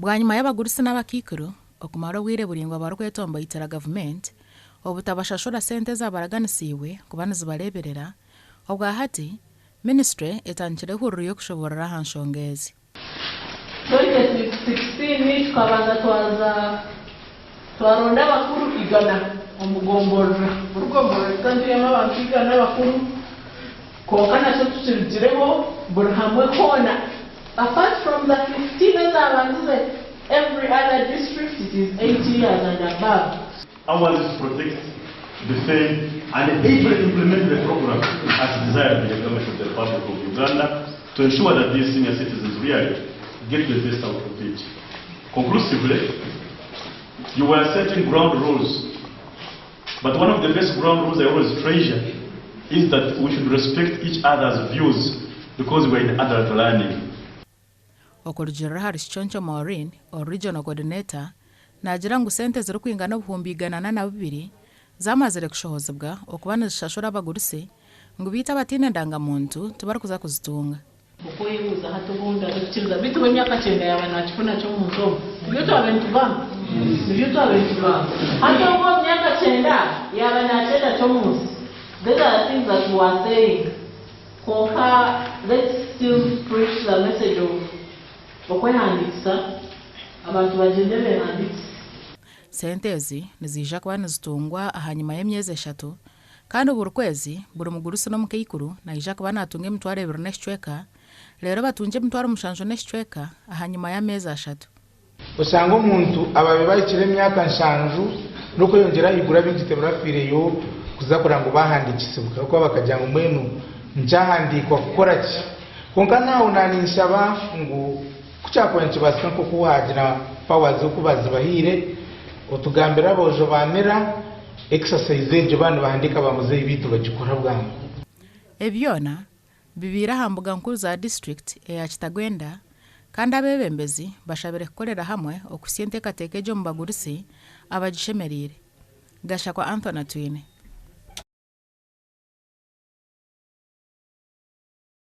Bwanyima y'abagurusi n'abakaikuru okumara obwire buraingwa barikwetomboitera gavumenti obutabashashura sente ezabaraganisiibwe kuba nizibareeberera, obwa hati minisiture etandikire ehururu y'okushoboorora aha nshonga ezi. 2016 tukabanza twaza twaronda abakuru igana omu gomborora, buri gomborora ekaba erimu abantu igana abakuru kwonka nakyo tukirugireho buri hamwe hoona apart from the 15 ezabandize every other district it is 80 years and above. Ours is to protect, defend and ably implement the program as desired by the government of the Republic of Uganda to ensure that these senior citizens really get the best out of it. Conclusively, you were setting ground rules, but one of the best ground rules I always treasure is that we should respect each other's views because we are in adult learning. Okurugiirira ahari Kiconco Maureen, ori Regional Coordinator, naagira ngu sente zirikwingana 102,000 zaamazire kushohozibwa okuba nizishashura abagurusi ngu beitu abataine ndangamuntu tibarikuza kuzitunga. Okwebuuza hati obundi arikukiriza beitu we emyaka kyenda yaaba naakifuna ky'omuntu omwe. Nibyo twabaire nitugamba? Nibyo twabaire nitugamba. Hati ogwo omu myaka kyenda yaaba naakyenda ky'omunsi. These are the things that we were saying. Kwonka let's still preach the message of okwehandiikisa, abantu bagyende beehandiikise. Sente ezi niziija kuba nizitungwa ahanyima y'emyezi eshatu kandi buri kwezi buri mugurusi n'omukaikuru naija kuba natunga 20,000 n'ekicweka reero batungye 700 n'ekicweka ahanyima y'ameezi ashatu. Oshanga omuntu ababaire bahikire emyaka nshanju n'okweyongyera ahaiguru abaingi tibarafiireyo kuza kureba ngu baahandiikisibwa ahabw'okuba bakagira ngu mbwenu nkyahandiikwa kukora ki? Kwonka naawe naaninshaba ngu ku kyakuba nikibaasika nk'oku haagira powers oku bazibahaire otugambire aboojo ba Mira exercise egyo baaba nibahandiika ba muzeeyi beitu bagikora bwangu. Ebi byona bibaire aha mbuga nkuru za disiturikiti eya Kitagwenda kandi abeebembezi bashabire kukorera hamwe okuhitsya enteekateeka egi omu bagurusi abagishemereire. Gashakwa Anthony Atwine.